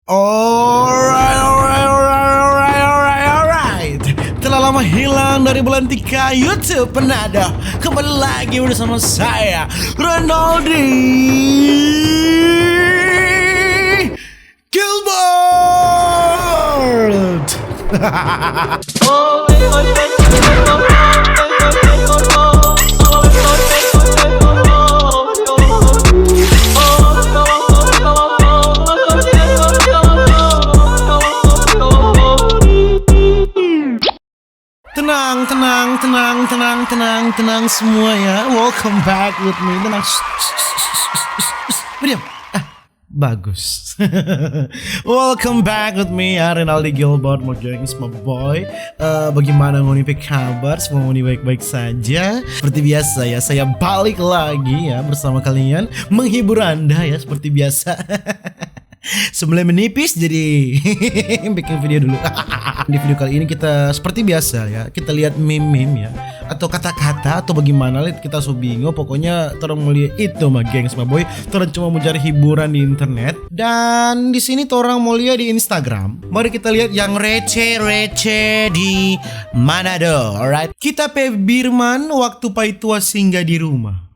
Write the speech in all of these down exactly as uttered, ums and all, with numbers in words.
Alright, alright, alright, alright, alright, alright. Telah lama hilang dari Belantika YouTube Manado. Kembali lagi bersama saya, Renaldi Gilbert. Tenang, tenang, tenang, tenang, tenang, tenang semua ya. Welcome back with me. Tenang. Shh, shh, shh, shh, shh, shh. Diam. Ah, bagus. Welcome back with me ya, Renaldi Gilbert, my gengs, my boy. Eh, bagaimana ngoni pe kabar? Semua ngoni baik-baik saja. Seperti biasa ya, saya balik lagi ya bersama kalian, menghibur Anda ya, seperti biasa. Sebelum menipis, jadi bikin video dulu. Di video kali ini kita seperti biasa ya, kita lihat meme-meme ya, atau kata-kata, atau bagaimana, lihat kita so bingung. Pokoknya torang mau lihat itu mah, gengs, my boy. Torang cuma mau cari hiburan di internet. Dan di sini torang mau lihat di Instagram. Mari kita lihat yang receh-receh di Manado, alright? Kita pe birman waktu paitua singgah di rumah.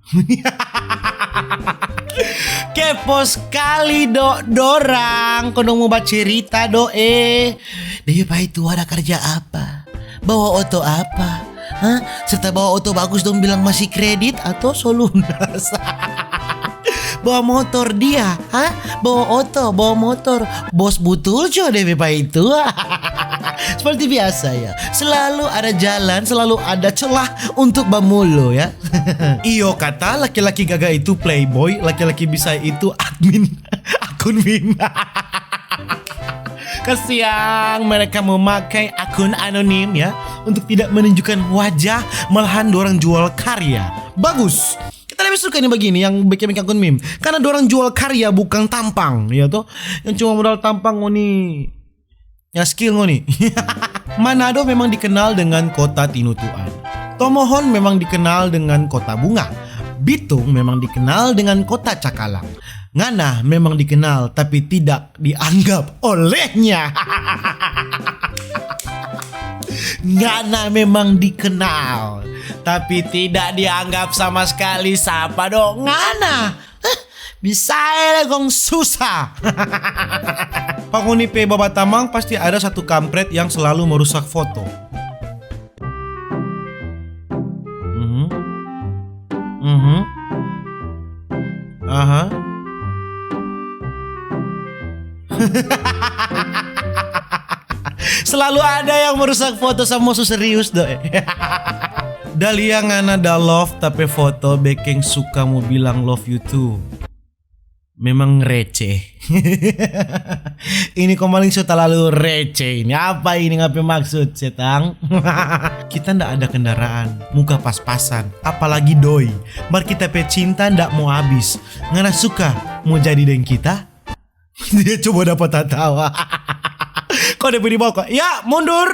Kepo skali do dorang, kong dong mo bacerita do, eh. Dia paitua ada karja apa? Bawa oto apa? Hah? Serta bawa oto bagus dong bilang masih kredit atau so lunas? Bawa motor dia, hah? Bawa oto, bawa motor. Bos butul jo de pe paitua. Seperti biasa ya, selalu ada jalan, selalu ada celah untuk bamulu ya. Iyo kata laki-laki gagah itu playboy, laki-laki bisa itu admin akun meme. Kasiang, mereka memakai akun anonim ya, untuk tidak menunjukkan wajah, malahan dorang jual karya. Bagus. Kita lebih suka ini begini, yang bikin akun meme. Karena dorang jual karya, bukan tampang, ya toh. Yang cuma modal tampang ngoni. Ya skill ngoni. Manado memang dikenal dengan kota tinutuan. Tomohon memang dikenal dengan kota bunga. Bitung memang dikenal dengan kota cakalang. Ngana memang dikenal tapi tidak dianggap olehnya. Ngana memang dikenal tapi tidak dianggap sama sekali. Sapa do ngana? Hah? Bisa ele kong susah. Pa ngoni pe babatamang pasti ada satu kampret yang selalu merusak foto. Mhm. Mhm. Aha. Selalu ada yang merusak foto sama so serius do. Dalia ngana da love tapi foto bekeng suka mo bilang love you too. Memang receh. Ini komaling so talalu receh ini. Apa ini ngape maksud, setang? Kita ndak ada kendaraan, muka pas-pasan, apalagi doi. Mar kita pe cinta ndak mo abis. Ngana suka mo jadi deng kita? Dia coba dapat tatawa. Kok dia beri bawah kok? Ya, mundur.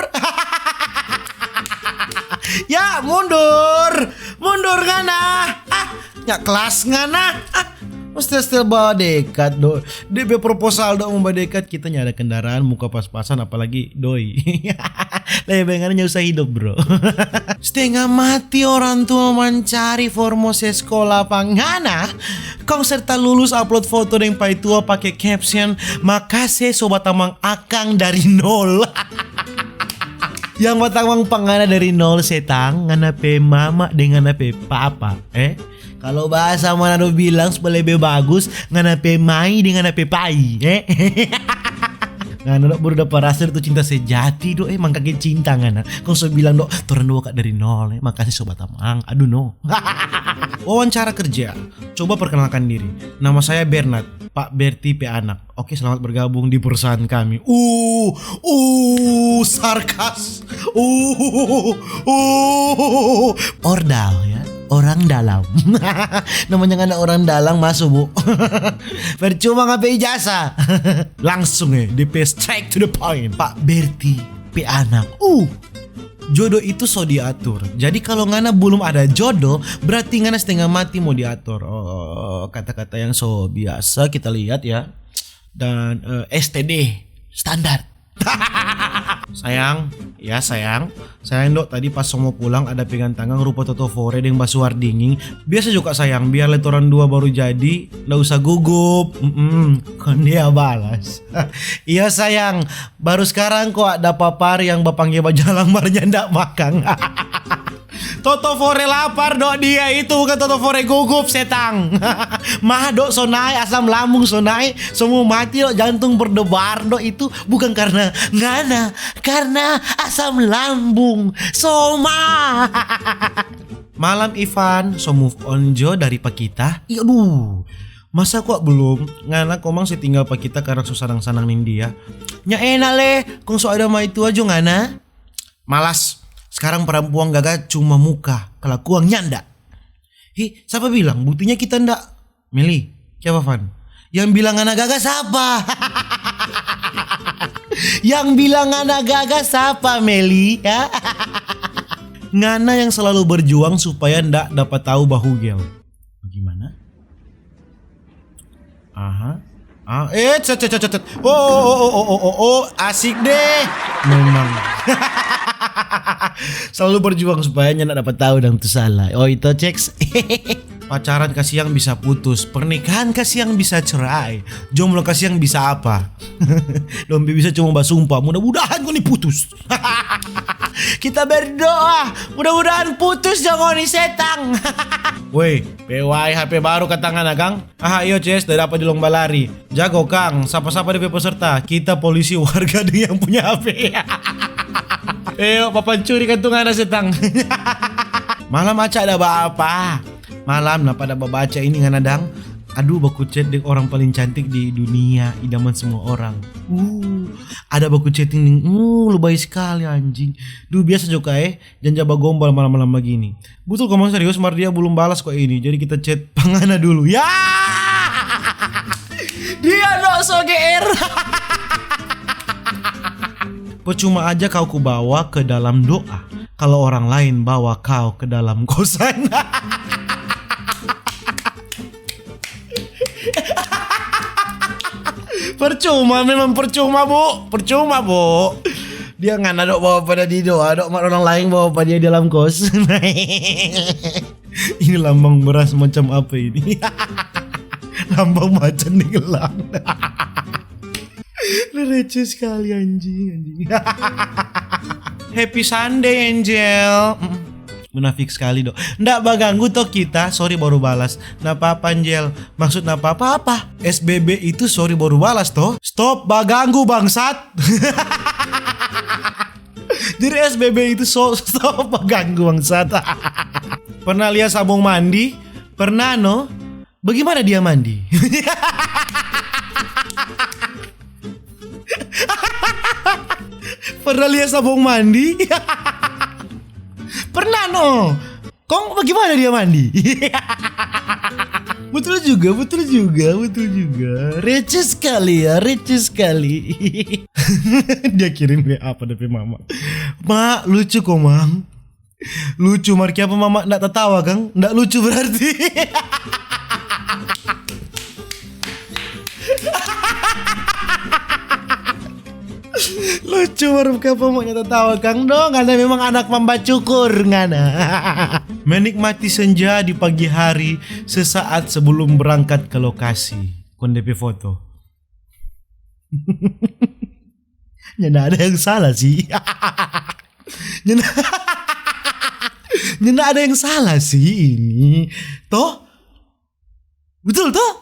Ya, mundur. Mundur ngana. Ah, ya kelas ngana. Ah, mesti still bawa dekat do. Dia be proposal do mau badekat, kita nyada kendaraan, muka pas-pasan, apalagi doi. Lebe ngana nya usah hidup, bro. Setengah mati orang tua mancari for mo se skola pa ngana. Kong serta lulus upload foto deng paitua pake caption, "Makase so batamang akang dari nol." Yang batamang pa ngana dari nol, setang, ngana pe mama deng ngana pe papa, eh? Kalo bahasa Manado bilang supaya lebe bagus, ngana pe mai deng ngana pe pai, eh? Ngana do baru dapa rasa tu cinta sejati do, eh, mangkage cinta ngana. Kong so bilang do, torang dua ka dari nol, eh, makase so batamang. Aduh no. Wawancara kerja. Coba perkenalkan diri. Nama saya Bernard, Pak Berti pe anak. Oke, selamat bergabung di perusahaan kami. Uh, uh, sarkas. Uh, uh, ordal ya, orang dalam. Namanya ngana orang dalam masuk, Bu. Percuma ngana pe ijazah. Langsung eh, D P straight to the point. Pak Berti pe anak. Uh, jodoh itu so diatur. Jadi kalau ngana belum ada jodoh, berarti ngana setengah mati mau diatur. Oh, kata-kata yang so biasa kita lihat ya. dan eh, S T D standar. Sayang, ya sayang, sayang dok, tadi pas so mo pulang ada pegang tangan rupa toto fore deng basuar dinging. Biasa juga sayang, biar le torang dua baru jadi, nda usah gugup. Mm-mm. Kon dia balas, iya sayang, baru skarang kwa dapa par yang bapangge bajalang mar nyanda makang. Toto fore lapar dok, dia itu bukan toto fore gugup setang. Mah dok so nae, asam lambung so nae, so mo mati dok, jantung berdebar dok, itu bukan karena ngana, karena asam lambung so mah. Malam Ivan, so move on jo dari pa kita? Aduh, masa kwa belum? Ngana komang se tinggal pa kita karena so sanang-sanang ning dia. Nya enak le, kong so ada maitua jo ngana. Malas. Sekarang parampuang gaga cuma muka, kalakuang nyanda. Hi, sapa bilang? Buktinya kita nda. Meli, kiapa Van? Yang bilang ngana gaga sapa? Yang bilang ngana gaga sapa, Meli? Ya? Ngana yang selalu berjuang supaya nda dapa tau bahugel. Bagaimana? Aha. Ah, eh, cet, cet, cet, cet. Oh, oh, oh, oh, oh, oh, oh, asik deh. Memang. Selalu berjuang supaya nyanda dapat tahu dang tu salah. Oh, itu ceks. Pacaran kasiang bisa putus, pernikahan kasiang bisa cerai, jomblo kasiang bisa apa? Dombe bisa cuma basumpah, mudah-mudahan kau ni putus. Kita berdoa, mudah-mudahan putus jo ngoni setang. Woi, P W I H P baru ka tangan akang? Aha, iyo ces, dari apa di lomba lari? Jago kang, sapa-sapa depe peserta? Kita polisi, warga deng yang punya H P. Iyo, papancuri kantung ana setang. Malam aca ada ba apa? Malam napa ada babaca ini ngana dang? Aduh, baku chat deng orang paling cantik di dunia, idaman semua orang. Uh, ada baku chatting deng, uh, lebay sekali anjing. Duh, biasa jo ka eh, janja bagombal malam-malam bagini. Butul komang serius, mar dia belum balas kwa ini, jadi kita chat pa ngana dulu. Ya! Dia no so G R. Percuma aja kau kubawa ke dalam doa, kalau orang lain bawa kau ke dalam kosan. Percuma, memang percuma, Bu. Percuma, Bu. Dia ngana dok bawa pa dia di doa, dok mar orang lain bawa pa dia di dalam kos. Ini lambang beras macam apa ini? Lambang macan digelang. Receh sekali anjing, anjing. Happy Sunday, Angel. Mm. Munafik sekali dok. Ndak baganggu toh kita, sorry baru balas. Napa apa, Angel? Maksud napa apa? S B B itu sorry baru balas toh? Stop baganggu bangsat. Jadi S B B itu so, stop baganggu bangsat. Pernah lihat sabong mandi? Pernah no? Bagaimana dia mandi? Pernah lihat sabong mandi? Pernah no. Kong bagaimana dia mandi? Betul juga, betul juga, betul juga. Receh sekali ya, receh sekali. Dia kirim W A apa depe mama? Mak, lucu komang. Lucu, mar kiapa mama ndak tatawa kang? Ndak lucu berarti. Lucu, mar kiapa mama ndak tatawa kang? Dong, ngana memang anak mamba cukur ngana. Menikmati senja di pagi hari sesaat sebelum berangkat ke lokasi. Kon depe foto. Nyanda ada yang salah sih. Nyanda, nyanda ada yang salah sih ini. Toh? Betul toh?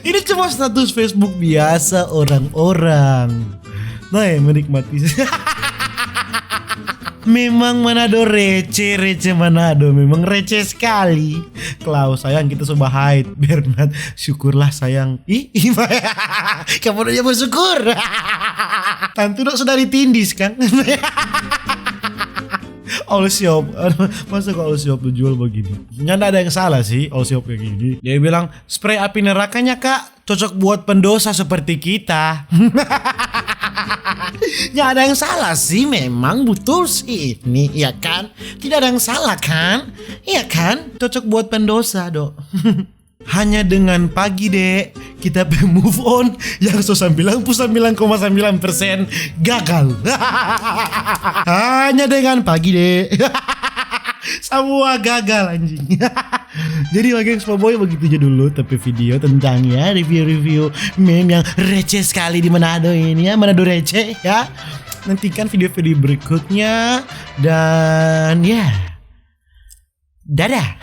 Ini cuma status Facebook biasa orang-orang. Nah, ya, menikmati. Memang Manado receh, receh Manado. Memang receh sekali. Klau, sayang, kita so bahait. Bernard, syukurlah, sayang. Ih, ih, kamu udah bersyukur. Tantu dok sudah ditindis, kan? All shop. Aduh, masa kok all shop dijual begini? Nyanda ada yang salah sih, all shop kayak gini. Dia bilang, spray api nerakanya, Kak, cocok buat pendosa seperti kita. Nggak ada yang salah sih, memang betul sih ini, ya kan? Tidak ada yang salah kan? Iya kan? Cocok buat pendosa, dok. Hanya dengan pagi, Dek, kita pe move on yang so sembilan puluh sembilan koma sembilan persen gagal. Hanya dengan pagi, Dek. Semua gagal, anjing. Jadi, oke, Expo Boy, begitu aja dulu tapi video tentang, ya, review-review meme yang receh sekali di Manado ini, ya, Manado receh, ya. Nantikan video-video berikutnya dan, ya, dadah.